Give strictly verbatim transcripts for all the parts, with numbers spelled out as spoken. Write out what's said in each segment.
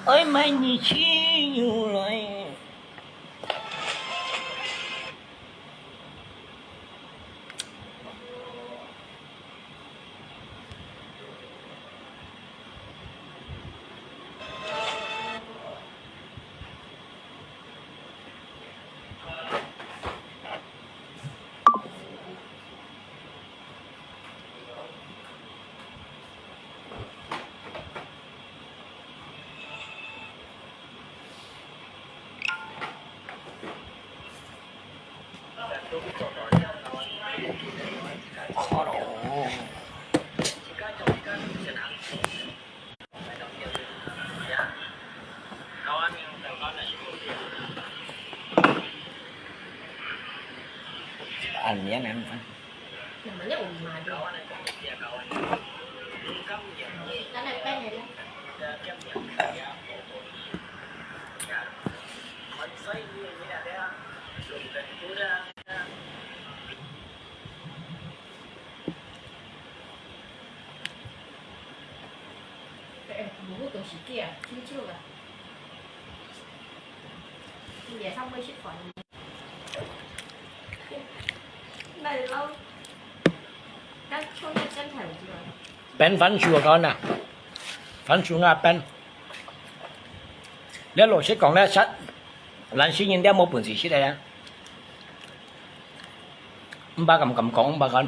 愛買你去牛來。哎，牛都是假，真少啦。伊也差不多食飯。那老，咱創業真太有劲了。Ben番薯个干呐，番薯啊Ben。你老實講咧，實，咱新人店無本事食个呀。毋怕敢敢講，毋怕講，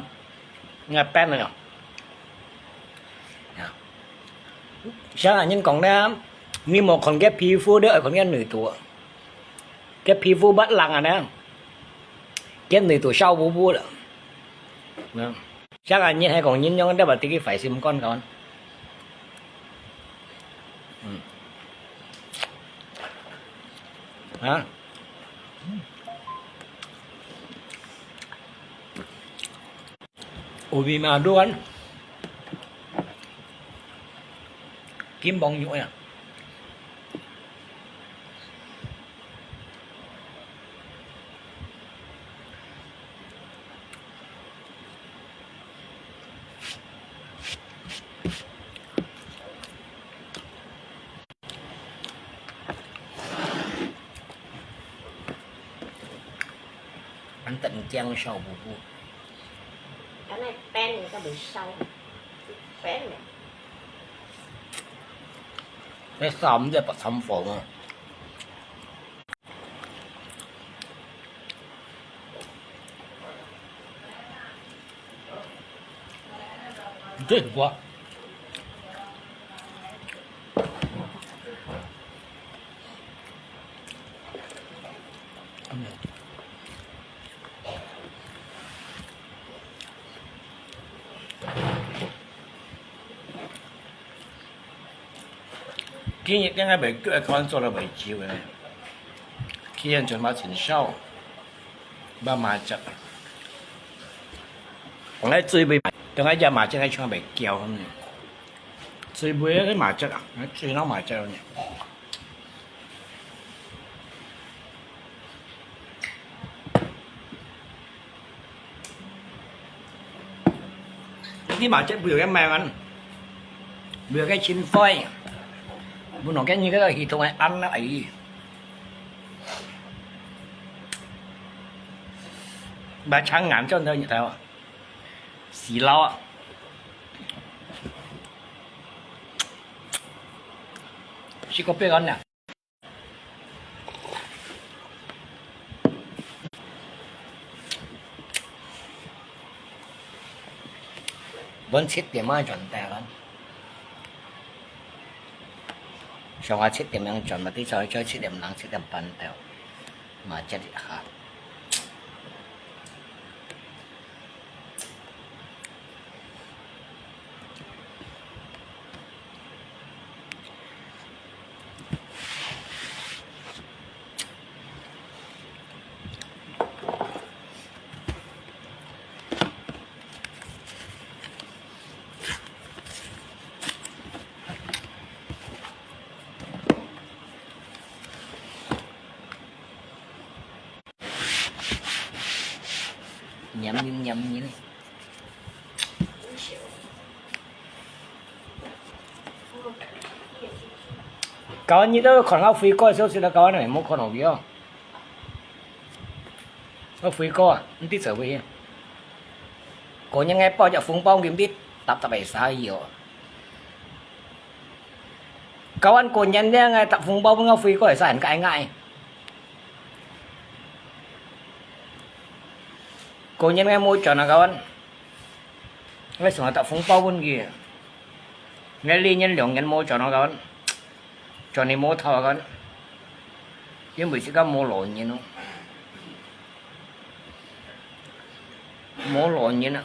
應該Ben个呀。 像恁人講呢，你無看佢皮膚，你愛看佢內肚。佢皮膚白冷啊呢，佢內肚燒烏烏了。嗯，像恁人還講人樣，你話對佢壞心肝肝。嗯。啊？ Ubi maduan. Kim bông nhũi à. Ăn tận keng sầu bù bù. Cái này Ben người ta mới sâu. Ben này. Cái sầu cũng là bọc sâm phổ mà. Chết quá. Khi nhị tiếng ai bảy cưa con cho là bảy chiều này. Khi ăn cho má chín sau. Ba má chắc. Ngay chui bị, trong ngay cha má chắc ngay chung bảy kiều không nhỉ? Chui bùi cái má chắc à? Ngay chui nó má chắc không nhỉ? Đi mà chết bùi cái mèo ăn. Bùi cái chín phơi. Bùi nó cái như cái đó thì thông ai ăn nó ấy. Bà trắng ngắn cho thôi như thế à. Xì lau à. Chỉ có biết ăn nè. Bốn七點啊，轉台灣。上下七點樣轉嘛，啲時候再七點零、七點半到，嘛，這裡下。 黏黏黏黏。Kawan，你都看到飛哥个消息了，kawan，你無看到佢哦？該飛哥啊，你知做乜去？個人个包隻紅包金的，搭搭个啥意哦？Kawan，個人个搭紅包分該飛哥个啥人个愛？個人个無賺啊，kawan。 𠊎想愛搭紅包分佢。𠊎這年兩年無賺到，kawan，賺你無頭啊，kawan，因為自家無老人哦，無老人啊。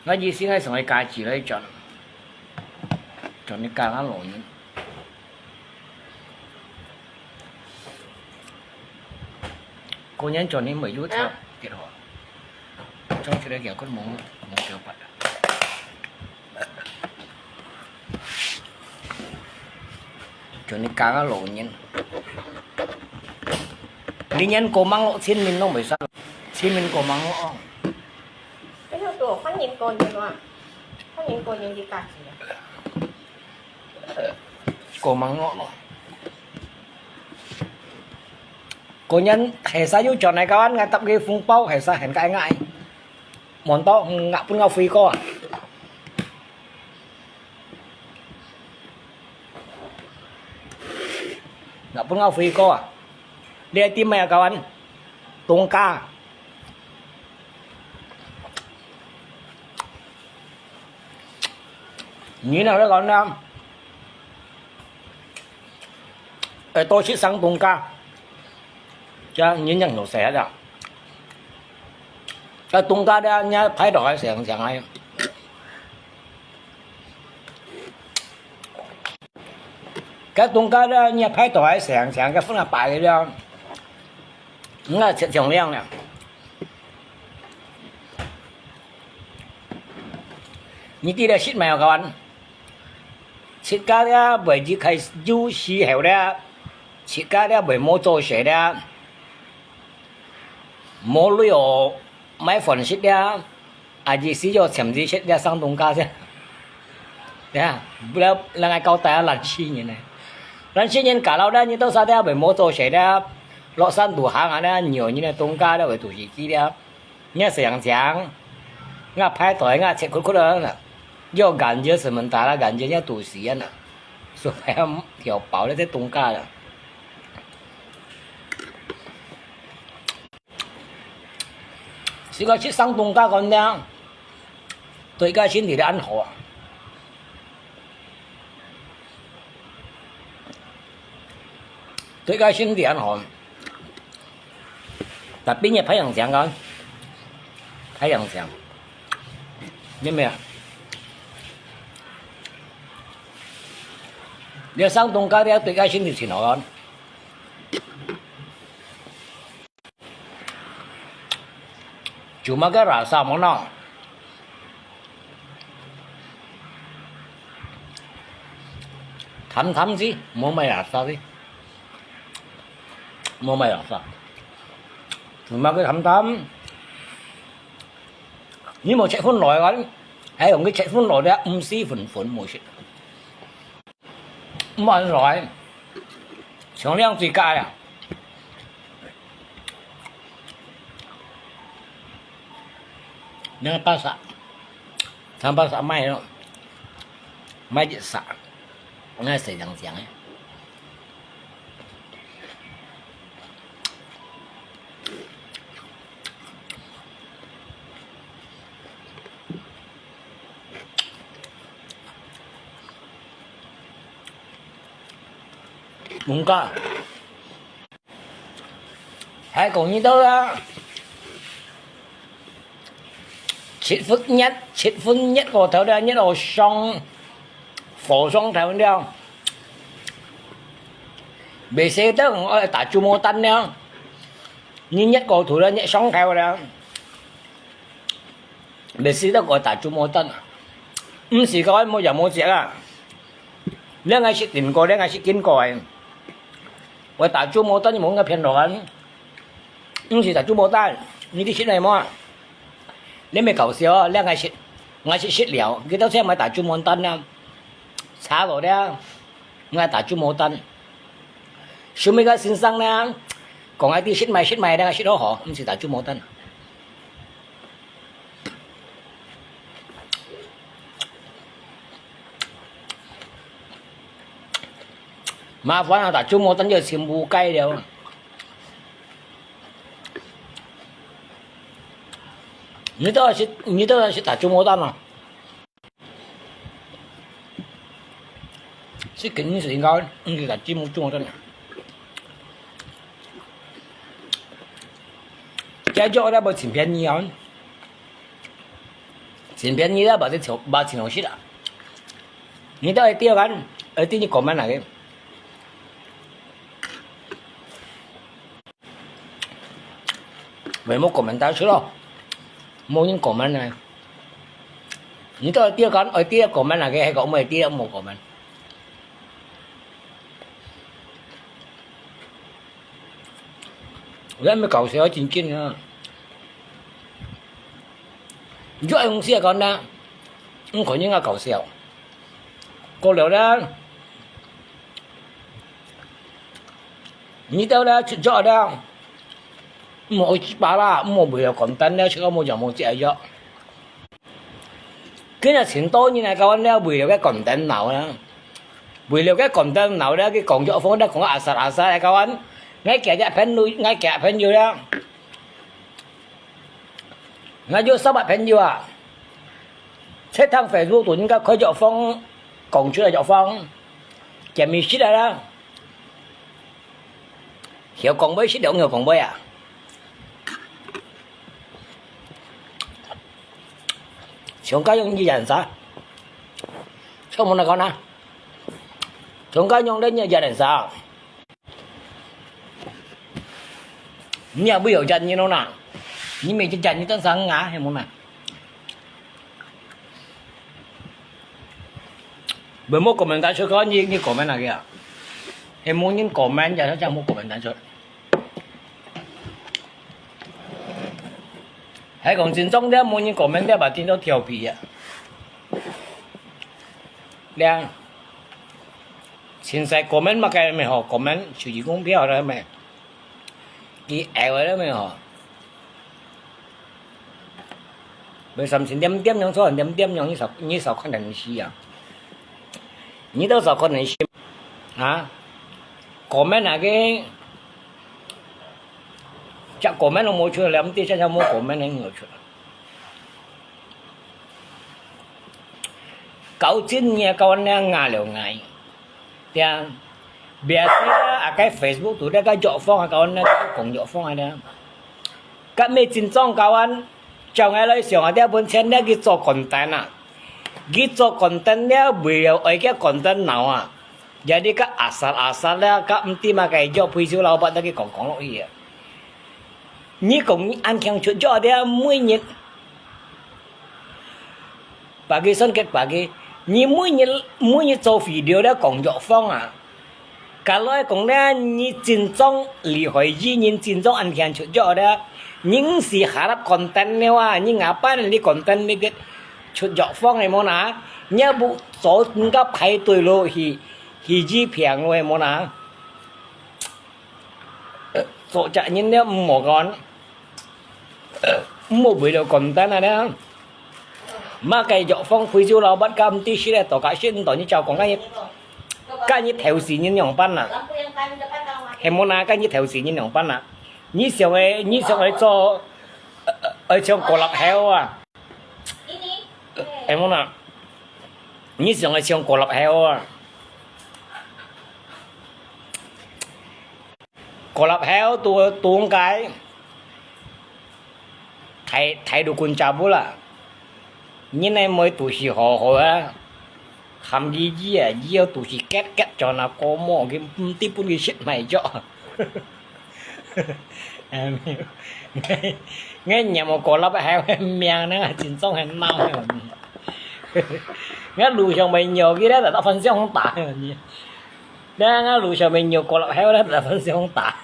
𠊎意思，𠊎想愛加錢來賺，賺你加下老人。 過年轉年尾就差別哦。早起來行，可能冇冇九百。轉年加个老年，今年過吂咯，清明都未使，清明過吂咯哦。哎呀，都歡迎過年啊！歡迎過年个假期啊！過吂咯。 過年係啥有轉來，kawan，𠊎搭佢紅包係啥，還該𠊎，望到，嗯，𠊎分𠊎飛哥啊。𠊎分𠊎飛哥啊。你愛點麼啊，kawan？冬瓜。 你那个讲呢？哎，多去上冬瓜，这人家有谁啊？这冬瓜的，人家拍到还想想哎。这冬瓜的，人家拍到还想想，这分他摆的了。 嗯啊，切像样了。你知了食麼个，kawan？自家了會日開有時候了，自家了會無做事了，無鐳哦，買飯食了。 啊，意思就全部食了上冬瓜先。對啊，不然人家交代啊，懶死人呢。懶死人搞到了，你到啥地方無做事了，落山路行啊，了，nhiều人的冬瓜了，會肚屎飢了。你要想想，我排隊，我切苦苦了，要感觉什么大了，感觉要肚屎啊，所以要填饱了再冬瓜了。 自家食上冬瓜乾淨，對个身體个恁好啊。對个身體恁好。但邊日拍羊腸乾，拍羊腸，有沒有？你上冬瓜，你對个身體挺好啊。 Cuma个rasa無孬。淡淡仔，無麼rasa仔。無麼rasa。Cuma个淡淡。你無切粉來个，還用佢切粉來个，毋係粉粉無食。 毋好來，像恁樣最佳啊！你看巴薩，像巴薩賣咯，賣一隻，那細長長个。 Mungka. Hai kong ni tau la. Chit phút nhiệt, chit phút nhiệt kò thâu đa, nhiệt kò sông, phổ sông thâu đa. Bê sê tơ kong oi ta chu mô tan đa. Ni nhiệt kò thâu đa, nhiệt sông thâu đa. Bê sê tơ kò ta chu mô tan. Ưm sì kò oi mô yà mô chiak a. Liang ai sit tin kò, liang ai sit kin kò ai. Oi ta chu mô tan, mô nga phian lò an. Ưm sì ta chu mô tan, ni ti sit nai mô a. Liang mê kào siêu a, liang ai sit, ngai sit sit liao. Kì tao siang mai ta chu mô tan a. Chá lò đa. 𠊎打豬毛蛋。收尾个先生呢，講𠊎知食糜食糜呢，食好好，毋使打豬毛蛋。麻煩啊，打豬毛蛋就全部改了。你都係食，你都係食打豬毛蛋啊？ 食緊水果，毋係食豬毛，豬毛蛋。這肉咧無盡便宜哦，盡便宜咧，無盡好，無盡好食啊。你到底愛揀，愛點你comment哪個？ Mày mốt comment tao xíu lo. Mốt những comment này. Những tao tiết con, ơi tiết comment là cái hay có mày tiết mốt comment. Rất mới cầu sẽ chính kinh ha. Rất ông xưa con đó. Không có những cầu xèo. Cô liều đó. Nyi tau da, chut jok da. Mò oi chi pa la, mò bùi liao content da, chut mò jok mò chi ai jok. Kí na chhin to nyi na kawan da, bùi liao cái content nào da. Bùi liao cái content nào da, cái kong jok phong da, kong asal asal da kawan. Ngai kia ja phen lu, ngai kia phen yu da. Ngai jok sabat phen yu a. Chết thang Facebook tụi nyi ka khoi jok phong, kong chut jok phong. Kia mi shit da da. Hiếu kong bơi shit dong hiếu kong bơi à. Chúng ta dùng gì dặn sao? Sao muốn nói con à? Chúng ta dùng đến như dặn sao? Nyi a bui yo jan nyi no na. Nyi mi chi jan nyi tan sang nga he mo na. Bơ mo comment ta chua ko nyi nyi comment na kia. He mo nyi comment ja cha mo comment ta chua. He kong chính宗的mo nyi comment de ba tin do thiau pi ya. Liang. Chính sai comment mà cái mày họ comment chủ gì cũng biết rồi mày. Kì ẻo đấy mày họ. Mày sắm xin điểm điểm nhông số điểm điểm nhông như sao như sao con đàn sĩ à. Như đâu sao con đàn sĩ. Hả? Comment là cái chắc comment nó mua chưa lắm tí chắc mua comment nó nhiều chưa. Kau chin nyi kau ne nga liu ngai. Tia. Biasa a cái Facebook tu dia ka jok phong a kau ne ka kong jok phong a dia. Ka me chin chong kau an. Chau ngai loi siang a dia bun chen dia ki cho content a. Ki cho content dia bui liu oi kia content nau a. Jadi ka asal-asal dia ka mti ma kai jok pui siu lau bat dia ki kong kong lo hi a. Nyi kong nyi an khiang chut jok dia mui nyi. Pagi son ket pagi. Nyi mui nyi mui nyi cho video dia kong jok phong a. Kalau kong dia nyi chin chong li hoi yi nyi chin chong an khiang chut jok dia. Nyi si harap content ne wa nyi ngapa li content mi ket chut jok phong ai mo na. Nyi bu cho nyi ka phai tui lo hi hi yi phiang lo ai mo na. Cho chak nyin ne mo kon. Mo bui lo content a ne. Ma kai jok phong phui jiu lau bat kam ti shi le to ka shin to ni chao kong ka ni. Ka ni thèo si nyin yong pan na. He mo na ka ni thèo si nyin yong pan na. Ni siang e ni siang e cho. Ơi chong ko lap heo a. Em muốn à? Như siang ai siang ko lap heo à? Ko lap heo tu tung cái. Thái thái du kun cha bu la. Như này mới tu si ho ho à. Ham gì gì à, gì tu si két két cho nó có mỏ cái tí bún cái shit mày cho. Em, nghe nghe một cô lắp heo em miệng nó chính xác hèn mau hèn. Nghe lũ sông mày nhiều cái đấy là tao phân xí không tả hèn. Đang nghe lũ sông mày nhiều cô lắp heo đấy là phân xí không tả.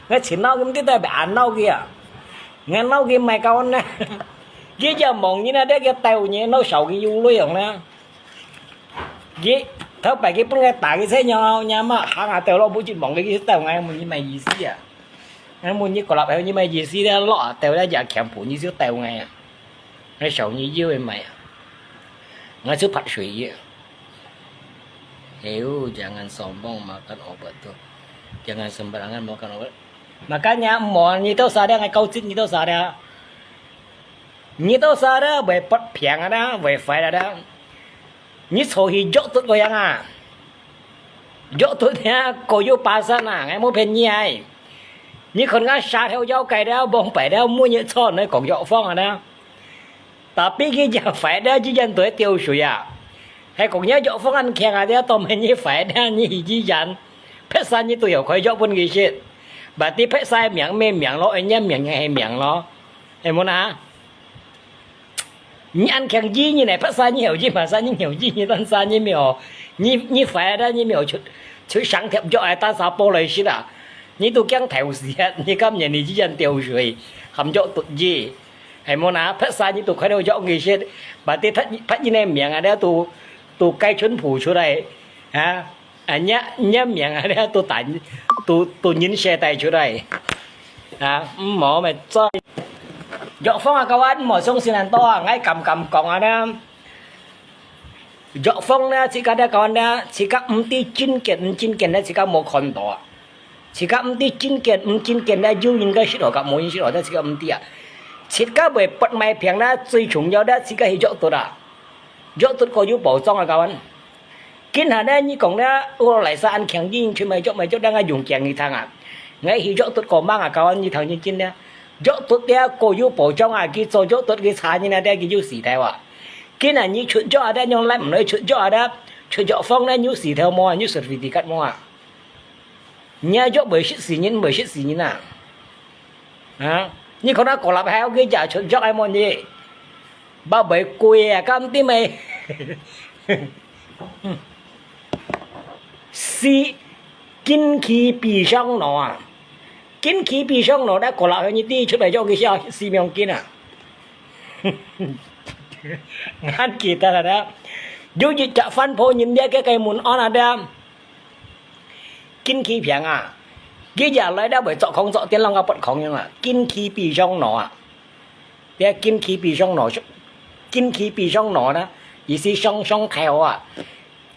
Nghe chỉ nấu cái tí tao bị ăn nấu kia. Nghe nấu cái mày cao nè. Cái giờ mỏng như nó đấy cái tàu như nấu sầu cái du lưới hông nè. Cái 頭擺佢分𠊎打佢才，你阿媽行啊，掉落尾就望佢，佢就鬥𠊎，問你麼个意思啊？𠊎問你，過來後你麼个意思咧？落啊，掉咧，也強迫你就鬥𠊎啊！𠊎笑你有个麼个啊？𠊎就潑水佢。Heu, jangan sombong makan obat tu. Jangan sembarangan makan obat. Makanya，莫，你到啥了？𠊎告知你到啥了？你到啥了？會發病啊啦，會壞啊啦！你坐去藥局該樣啊！藥局啊，過有巴山啊，𠊎無騙你啊！你看𠊎三條腰該了，往擺了，每日坐來講藥方啊啦！ Tapi佢正壞了，醫院都係吊水啊！係講若藥房恁強啊，這當面你壞了，你去醫院，別儕你都有開藥分佢食。Berarti別儕命乜命咯，人家命係命咯，係無啊？你恁強醫人呢，別儕你有醫，別儕你有醫，你單儕你無，你你壞了，你無出出省貼藥，還單儕包來食啊！你都驚頭死啊！你甘願你醫院吊水，含藥毒醫？ 係無啊？別儕你都開到藥佢食，berarti別別人个命啊，了都都該全部出來啊！啊，若若命啊，了都帶都都人世帶出來啊！毋好乜再藥房啊，各位毋好相信恁多啊！𠊎敢敢講啊，呢藥房呢，自家咧講呢，自家毋知真假毋真假呢，自家無看到啊！ 自家毋知真假毋真假呢，有人个食好甲無人食好，這自家毋知啊！自家會發麼病呢，最重要呢，自家去藥局啊！藥局个有保障啊，各位！今下呢，你講呢，我來晒恁強，人出麼藥麼藥，𠊎用驚你聽啊！𠊎去藥局个吂啊，各位，你聽真真呢，藥局个个有保障啊，佢做藥局个差人啊，佢有事頭啊！今下你出藥啊，你用來毋來出藥啊，出藥房呢，有事頭無啊？有certificate無啊？ 若藥會食死人，會食死人啊！啊，你看那國立校个也出藥个麼个？乜會貴啊，敢知咩？是經期必上腦啊！經期必上腦，那國立校你知出來藥个時候死命緊啊！𠊎記得了，有一隻番婆人咧，个个問安啊，咧。 經期病啊，佢也來了會作狂作癲，啷个發狂樣啊！經期必上腦啊！這經期必上腦，經期必上腦呢，意思上上頭啊！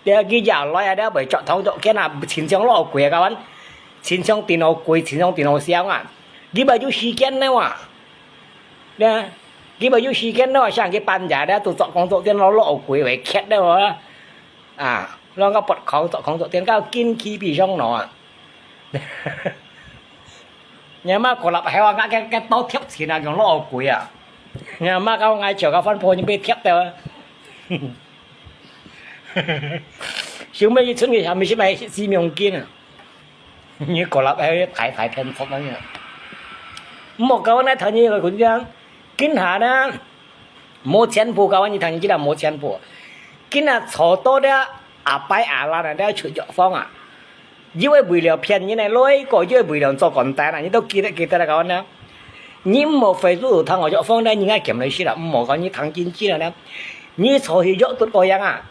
這佢也來啊，了會作狂作癲啊，親像老鬼啊，各位，親像電腦鬼，親像電腦箱啊！佢乜有時間了啊！這，佢乜有時間了啊，像佢半夜了都作狂作癲，老老鬼會劇了啊！ 啊，啷个發狂作狂作癲，到經期必上腦啊！若媽國立校啊，𠊎个个都貼錢啊，用老貴啊！若媽教𠊎笑个番婆，你被貼掉啊！想要一寸个，還毋係買死命緊啊！你國立校大大騙術啊你！莫教𠊎那聽你个講講，今下呢， 無錢付，教你聽，今下無錢付。今下坐到這阿伯阿蘭啊，這出藥房啊，又係為了騙人个鐳，个又係為了做content啊，你都記得記得啦，教你啊。你毋好Facebook度聽我藥房咧，人家減來食啦，毋好講你聽真真啦，你坐去藥局个樣啊，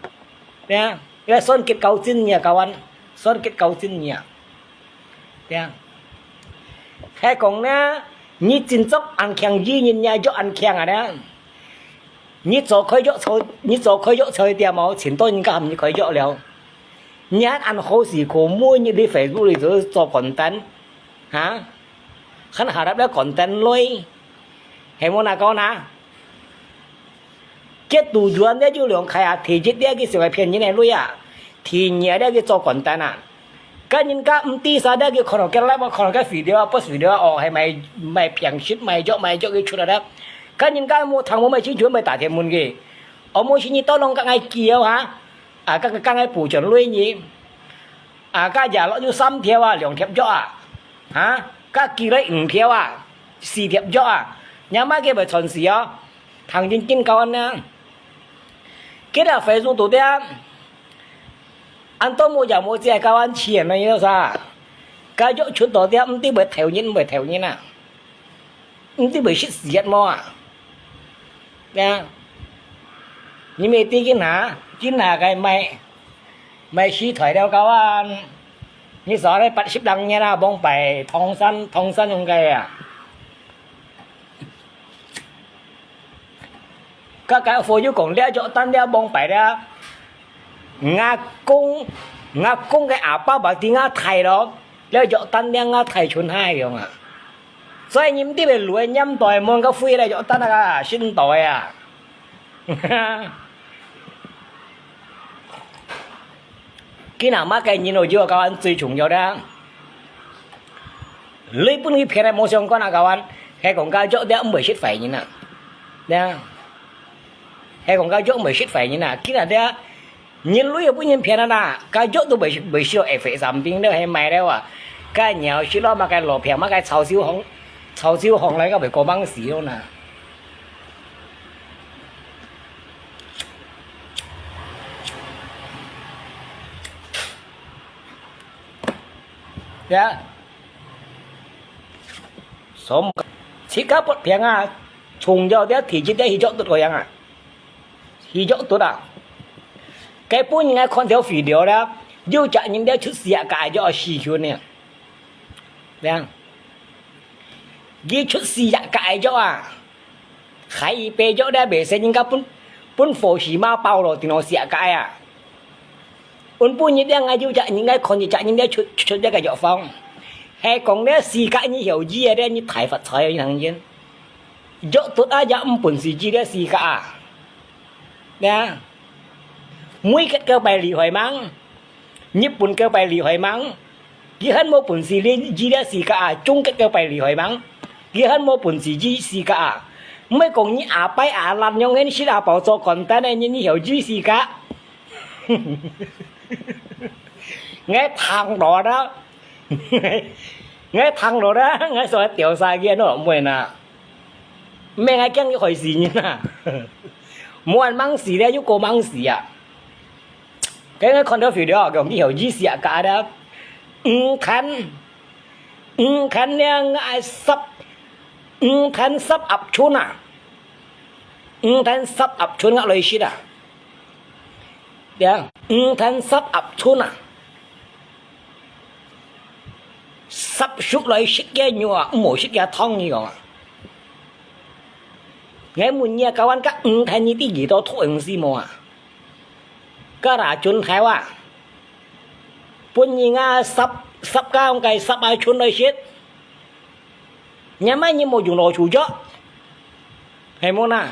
對啊，這算結交真啊，教你，算結交真啊。 對啊。係講呢，你真正恁強，醫人也藥恁強啊呢。你做開藥材，你做開藥材店哦，盡多人家喊你開藥了。你還恁好時過，每日你Facebook裡就做content，哈？還下รับ了content鐳，係無哪講哪？ 該tujuan這有兩個啊，第一這个係為騙人个鐳啊，第二這个做content啊。該人家毋知啥，這个看到該live，看到該video啊，post video啊，哦，係賣賣騙術，賣藥賣藥个出來了。該人家無聽無賣清楚，賣打電問个。哦，無係你到弄个𠊎寄哦哈，啊，該个該𠊎補轉鐳你。 啊，該也落有三條啊，兩條藥啊，哈，該寄來五條啊，四條藥啊，若媽个會傳死哦，聽真真教恁呢。佢兜Facebook度點，恁多無也無只教恁錢呢，你知啥？該藥出到點，毋知會偷人，毋會偷人啊。 毋知會食死人無啊？呀，你乜知今下，今下个賣，買四台了，該啊，你說咧八十零年啊，往擺唐山，唐山用个啊。該个貨又講，這約旦這往擺這，吾公，吾公个阿爸爸在吾大咯，這約旦這吾大村下樣啊。所以你毋知个，六十年代，問个飛來約旦啊，新代啊。 今日麼个人哦，就教人最重要个。你分佢騙來無相干啊，教人，係講該約這毋會識壞人啊，對啊，係講該約毋會識壞人啊。今日這人類又分人騙啊啦，該約都袂袂需要effect something了，係買了啊，該鳥食咯，麼个羅平，麼个臭手烘，臭手烘來，該袂過猛死咯呐。 呀，所以自家發病啊，重要个第一个去約到个樣啊，去約到啊。該本人啊，看條video啦，有隻人咧出世啊，該就要死去呢。呀，佢出世啊，該就啊。 害佢爸約咧，袂使人家分，分火死馬包咯，定落食个啊。阮本日咧，𠊎有隻人，𠊎看一隻人咧出，出這个藥房，係講咧，四个你曉醫个咧，你大發財啊，你聽見？藥毒啊，也毋本事醫咧，四个啊。呀，美國个擺厲害吂？ 日本个擺厲害吂？佢還無本事，你醫這四个啊，中國个擺厲害吂？佢還無本事醫四个啊？毋係講你阿伯阿蘭樣，你食阿飽做content个，你，你曉醫四个？𠊎聽落啦，𠊎聽落啦，𠊎想調查佢，喏，毋會啦。毋係𠊎驚佢害死人啊！無恁猛死咧，又過猛死啊！ 該𠊎看到video啊，講佢曉醫四个啊，五天，五天了，𠊎十，五天十盒春啊，五天十盒春啊來食啊，呀，五天十盒春啊，十食來食个肉啊，毋好食个湯，你講啊。𠊎問你啊，教官，該五天你知幾多毒東西無啊？ 該拿準頭啊，分人啊，十，十个，該十个春來食。若麼人無用老鼠藥，係無啦？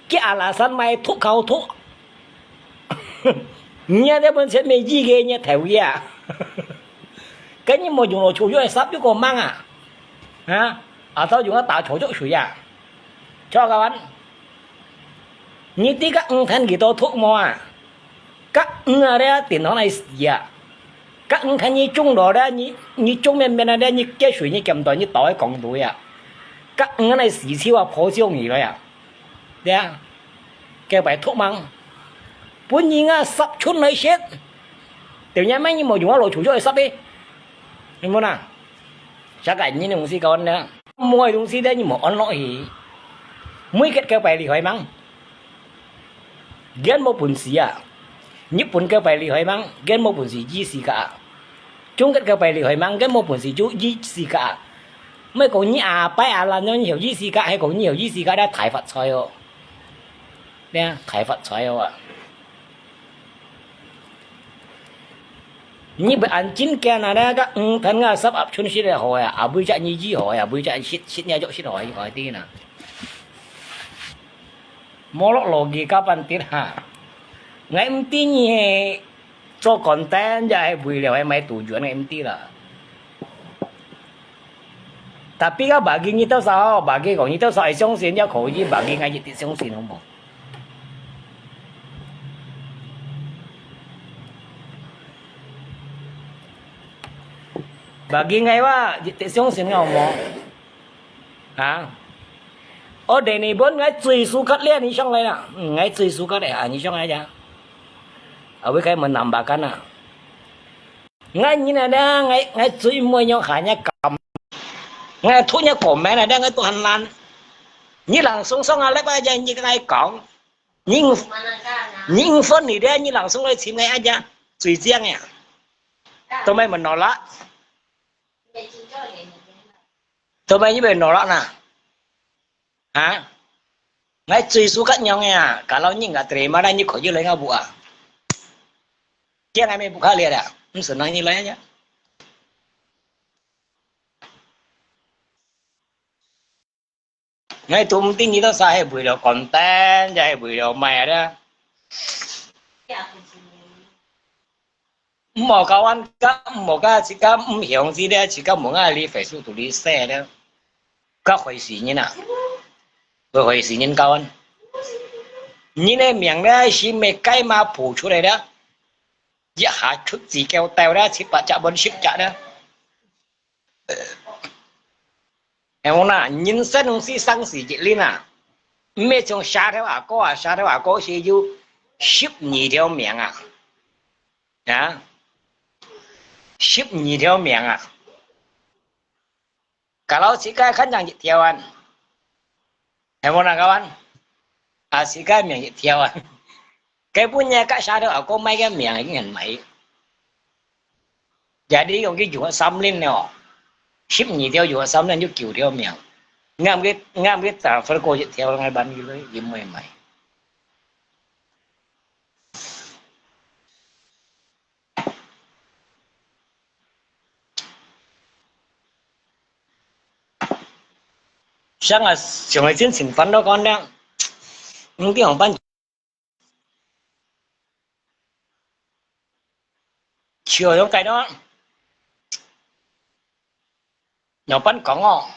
佢阿拉山買毒搞毒，你這本錢沒醫个，你頭呀。該你無用老鼠藥，十又過猛啊？啊，阿頭用啊打草藥水啊？ 教官，你知該五天幾多毒無啊？該魚啊咧，定當來死啊！該五天你種落咧，你，你種面面啊咧，你結水你撿到，你倒去江裡啊！該魚來死臭啊，破相你了呀！對啊，該擺毒猛，分人啊，十春來食，對呀，麼人無用啊，老鼠藥來食个，係無啦？ 啥个人个東西教官呢？無个東西咧，你莫安落去。美國个擺厲害吂？佢無本事啊！日本个擺厲害吂？佢無本事醫四个啊！中國个擺厲害吂？佢無本事就醫四个啊！毋係講你阿伯阿蘭樣，你曉醫四个，係講你曉醫四个，你大發財哦！你啊，大發財哦啊！ 你毋恁真驚啊！該五天啊，十盒春食个好啊，啊，為隻你醫好啊，為隻食，食若藥食好啊，好啲啦。無落落去，加半滴哈。𠊎毋知你係做content，也係為了係買杜絕，𠊎毋知啦。 Tapi kan bagi你多少，bagi講你多少會相信也可以，bagi𠊎一直相信，好無？Bagi𠊎話，一直相信，好無？啊？哦，Danny Boone，𠊎最suka咧，你上來啦。嗯，𠊎最suka咧，啊，你上來呀。啊，我開門nambakan啊。 𠊎人啊，𠊎，𠊎最毋會用下若感，𠊎讀若comment啊，𠊎都還懶。你人送送啊，來吧，你，你跟𠊎講。你，你分你的，你老送來尋𠊎啊呀，最靚呀。都沒問題啦。都沒問題啦呐。啊？𠊎最suka樣呀，kalau你nggak terima lah，你可以來𠊎屋啊。Dia ngai may buka lihat ah，你senang你來呀。 𠊎都毋知你兜儕係為了content，也係為了麼个咧。毋好搞，𠊎毋好搞，自家毋曉知咧，自家無𠊎哩Facebook肚哩寫咧，較害死人啊！會害死人搞。你个名咧，係麼个嘛浮出來咧？一下出字交代咧，七八隻、十隻咧。 係無啦，人生係生死一輪啊，毋係像蛇頭阿哥啊，蛇頭阿哥係有十二條命啊，啊，十二條命啊。Kalau自家看中一條啊，係無啦，kawan？啊，自家命一條啊。 該本來該蛇頭阿哥買个命已經很買。Jadi用佢用三輪了，十二條用三輪就九條命。𠊎毋去，𠊎毋去打分過一條，𠊎辦佢，佢毋會買。像啊，像啊，真情煩惱講呢，毋知仰般 就用該種，仰般講哦？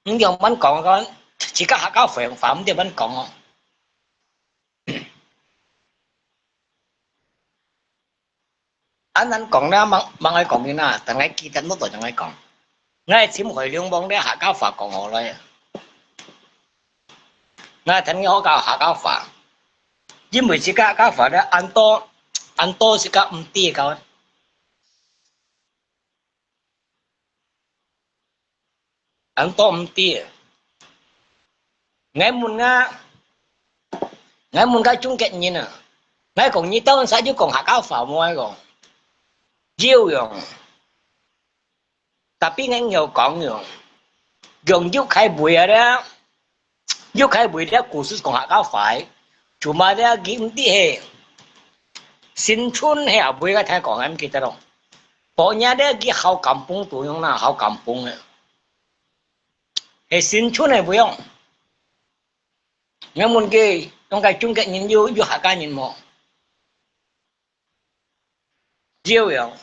你仰般講个，自家客家話，話毋知仰般講哦。 恁難講啦，吂，吂愛講佢啦，等𠊎記得落來正愛講。𠊎尋海龍王咧，客家話講好來。𠊎跈佢學教客家話，因為自家客家話咧，恁多，恁多自家毋知个。 恁多毋知。𠊎問啊，𠊎問該中國人啊，𠊎講你兜儕有講客家話無？𠊎講，有用。Tapi𠊎毋曉講用，用有開會啊咧。 有開會咧，故事講客家話，cuma咧，佢毋知係新春係後尾个聽講，𠊎毋記得咯。Pokoknya咧，佢好感動到樣啦，好感動个。係新春个會用。𠊎問佢，講該中國人有，有客家人無？ 有用。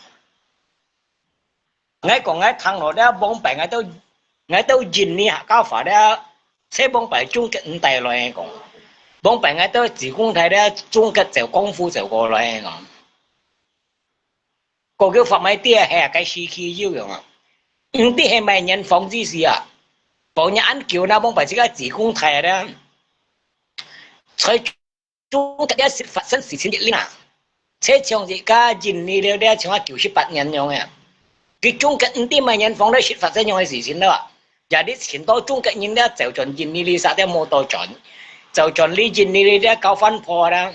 𠊎講𠊎聽落咧，往擺𠊎兜，𠊎兜印尼客家話咧，係往擺中國人帶來个講。往擺𠊎兜自貢大咧，中國走功夫走過來个講。過去發賣店係該時期有用啊，毋知係麼年仿之時啊，包若恁久那往擺自家自貢大咧，在 中國也係發生事情一輪啊。就像自家印尼了，了像啊九十八年樣个。佢中國毋知麼年仿了係發生樣个事情了啊。Jadi盡多中國人了走轉印尼哩，儕都無倒轉，走轉哩印尼哩了搞反破啦。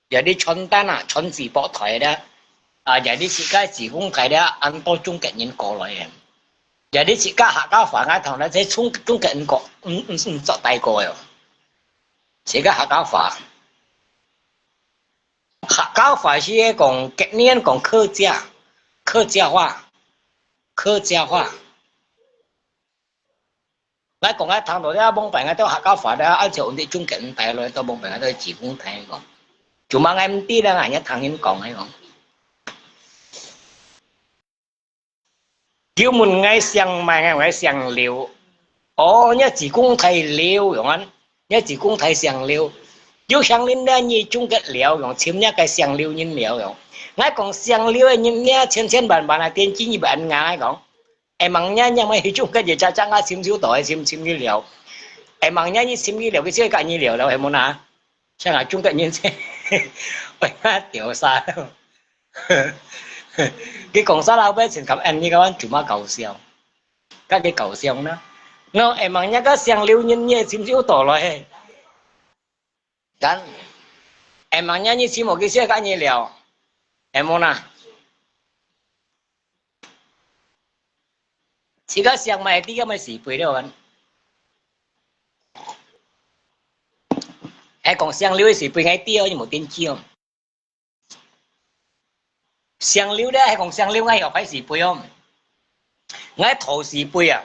Jadi傳單啊，傳紙博台啦，啊，jadi自家自貢大了，恁多中國人過來个。Jadi自家客家話啊，同那些中，中國人講，毋，毋，毋做大過个。 自家客家話。客家話係講，今年講客家，客家話，客家話。𠊎講𠊎聽到這往擺𠊎兜客家話咧，而且𠊎兜中國人帶來到往擺𠊎兜自貢大講，cuma𠊎毋知啦，𠊎也聽人講个講。 佢問𠊎姓麼个，𠊎姓劉。哦，你自貢大劉樣啊，你自貢大姓劉。有姓劉呢，你中國尞樣，尋若个姓劉人尞樣。𠊎講姓劉个人呢，千千萬萬啊，電視一般𠊎講。會吂呢，因為中國人隻隻啊，尋就到，尋，尋佢尞。會吂呢，你尋佢尞，佢就會佮你尞了，係無哪？像啊，中國人，會啊，丟沙。 佢講啥啦，尾前感恩你个，cuma搞笑，該个搞笑呢？喏，下晡日个姓劉人，你係毋係有到來？但下晡日你知無？佢先甲你聊，係無啦？自家姓麼个知，該麼个是非了啊？係講姓劉个是非，𠊎知哦，你無定知哦。 姓劉个，係講姓劉，𠊎曉排是非哦。𠊎討是非啊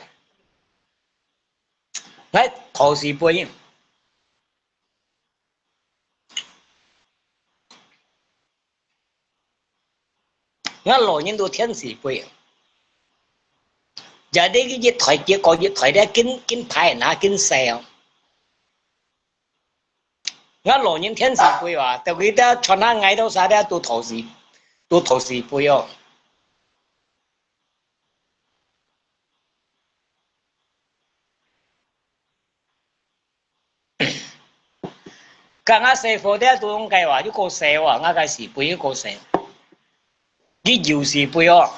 ，𠊎討是非。𠊎老人都聽是非啊。Jadi佢一代接過一代咧，緊，緊排那緊細哦。 𠊎老人聽是非啊，到佢兜傳下𠊎兜儕兜都討是，都討是非哦。該𠊎細伙仔都用該話，又過細啊，𠊎个是非又過細，佢又是非哦。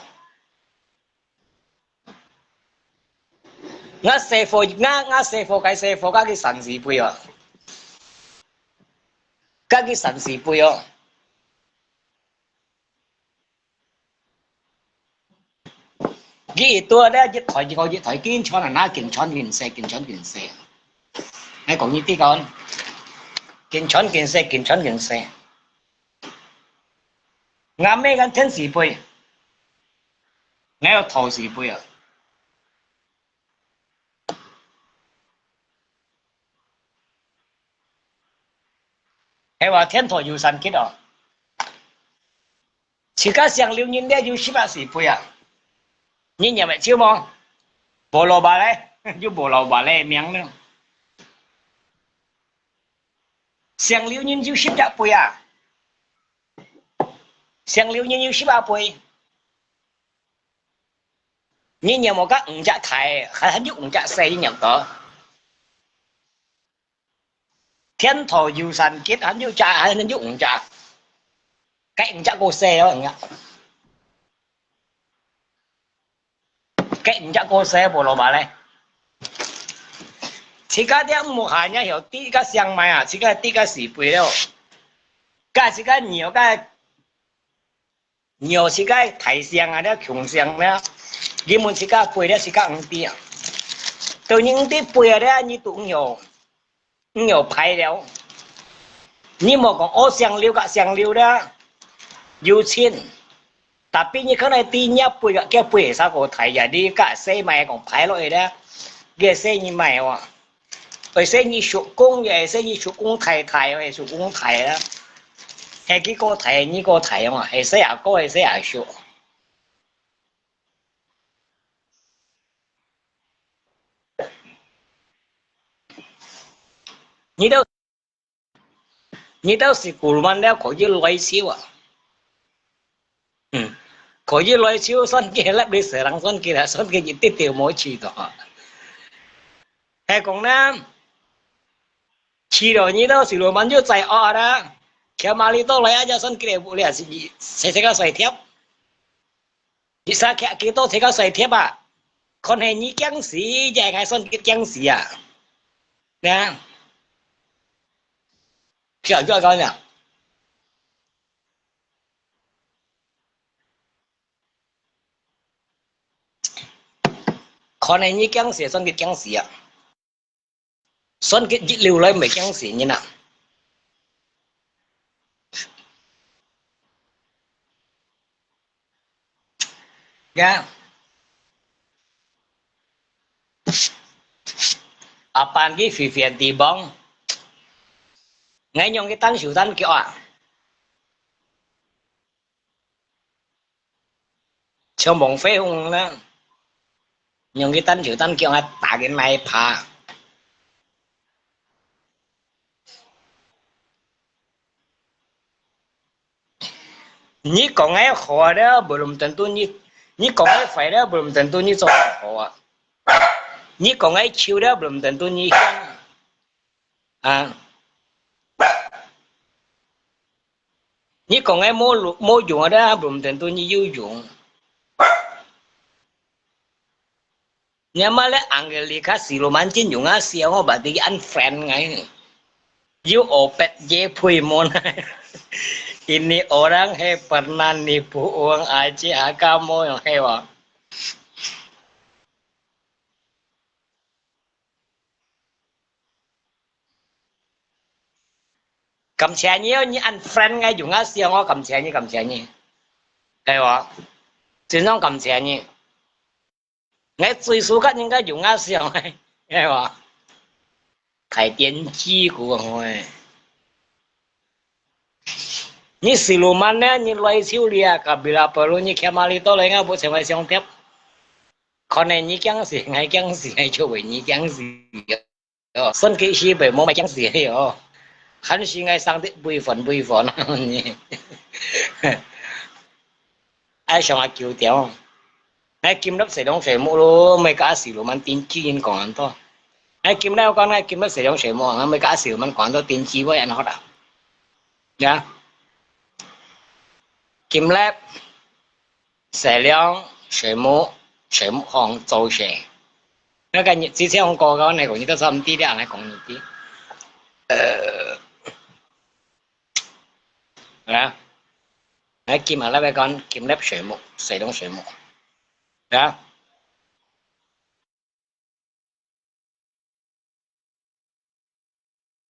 𠊎細伙，𠊎，𠊎細伙，該細伙，該佢三四輩哦。該佢三四輩哦。佢一代咧，一代一代一代，緊傳啊，那緊傳緊細，緊傳緊細。𠊎講你知講，緊傳緊細，緊傳緊細。 𠊎乜敢聽是非，𠊎愛討是非啊。係話天道有三結哦。自家姓劉人咧，有十八是非啊。你認為著無？無老爸咧，有無老爸咧，名呢？ 姓劉人有十隻輩啊！姓劉人有十八輩。你認無該五隻大，還，還有五隻細，你認到？天道有三結，還有隻，還有五隻。該五隻過細哦，五隻。 該五隻過細無老爸咧。自家這屋下人曉知該姓麼啊，自家知該是非了。該自家鳥，該鳥自家大姓啊，這窮姓咧，你問自家輩咧，自家毋知啊。到你毋知輩啊咧，你都毋曉。 你有排了。你莫講哦，姓劉甲姓劉啦，有親。Tapi你可能知若輩个，該輩會使過大呀，你甲細妹講排落去啦，該細人妹哇。會使你叔公，也會使你叔公太太，會叔公太啦。係佢過大，你過大嘛，係細阿哥，係細阿叔。 你兜，你兜係古曼了，可以來笑啊。嗯，可以來笑，算佢粒你死人，算佢啦，算佢一滴滴無去到啊。係講呢，去了你兜係羅曼就再惡啦，佢馬里到來啊，就算佢來屋裡係，係，係个衰貼。 你儕徛幾多這个衰貼啊？看係你驚死，也應該算佢驚死啊。呢？聽人講呀，看係你驚死，算佢驚死啊。 算佢一路來毋係驚死人啊。呀，阿爸佢飛飛地方，𠊎用佢單手單腳啊！ 像黃飛鴻啦，用佢單手單腳啊，打佢哪怕。你講个好了，belum tentu你，你講个壞了，belum tentu你做得好啊。你講个醜了，belum tentu你香。 啊。你講个無路，無用个，belum tentu你有用。Nyamale Angelica Siluman Jin yung nga siya ngo ba di unfriend ngai. You opat ye pui mo na. Ini orang he pernah nipu uang aja agamo yang hewa. 感謝你哦，你unfriend𠊎，用啊笑，𠊎感謝你，感謝你，係無？真正感謝你。𠊎最suka人家用啊笑，係無？開電視个吼，你Siluman呢？你來手了啊，kabila perlu你Kiamali到來，𠊎無成為相貼。可能你驚死，𠊎驚死，𠊎就為你驚死。 哦，算計是袂無賣驚死个哦。還是𠊎生得威風威風啊，你。愛想啊求條。𠊎今日細龍細目咯，毋係甲Siluman電視人講恁多。𠊎今日我講，𠊎今日細龍細目，毋係甲Siluman講恁多電視會恁好啦。呀，今日 細龍細目，細目項做事。該个日之前講過个，你講你都差毋多了，來講你知。呃，啊，來今下來講，今日細目，細龍細目。啊，